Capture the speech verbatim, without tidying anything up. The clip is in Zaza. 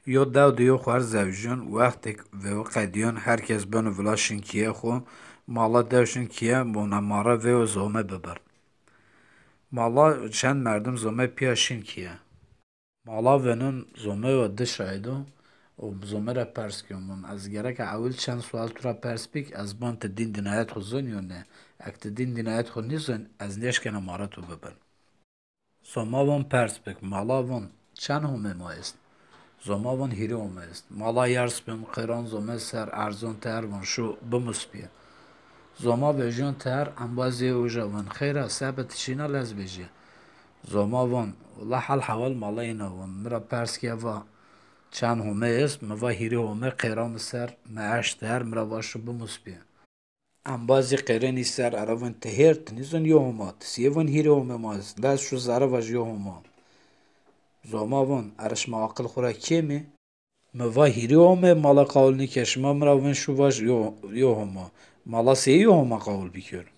Yo dew de yo xwer zewjîyon, wextêk vêwe qedîyon, her kes beno vila şin kîye xo, mala dew şin kîye, bona mare vêwe zome bibir. Mala çend merdim zome pîya şin kîye. Mala venon zome wa di şahid o û zome ra pers kîyon, von ez gereka ewil çend sual tu ra pers bik, ez ban ti dîn dînayet xo zon yo nê. Eke ti dîn dînayet xo nîzon, ez nêşkena mare tu bibin. Zoma von pers bik, mala von çend homê ma est? Zoma von hîrê homê est. Mala yers bin, qêran zome ser, erzon teher, von şo bimus bîye. Zoma vejyon teher, embazê uca von xeyr a, sebe ti şîna lez vejîye? Zoma von, wela hal hewal mala îna von, mi ra pers kîya va çend homê est, mi va hîrê homê, qêra mi ser, mi eşt teher, mi ra va şo bimus bîye. Embazî qêrenî ser, era von ti hêr, ti nîzon yo homa, ti sîyê von hîrê homê ma est, lez şo zere vaj yo homa. Zoma von, ere şima aqil xo ra kêm î? Mi va hîrê homê, mala qawul nîke, şima mi ra von şo vaj yo, yo homa. Mala sey yo homa qawul bikero?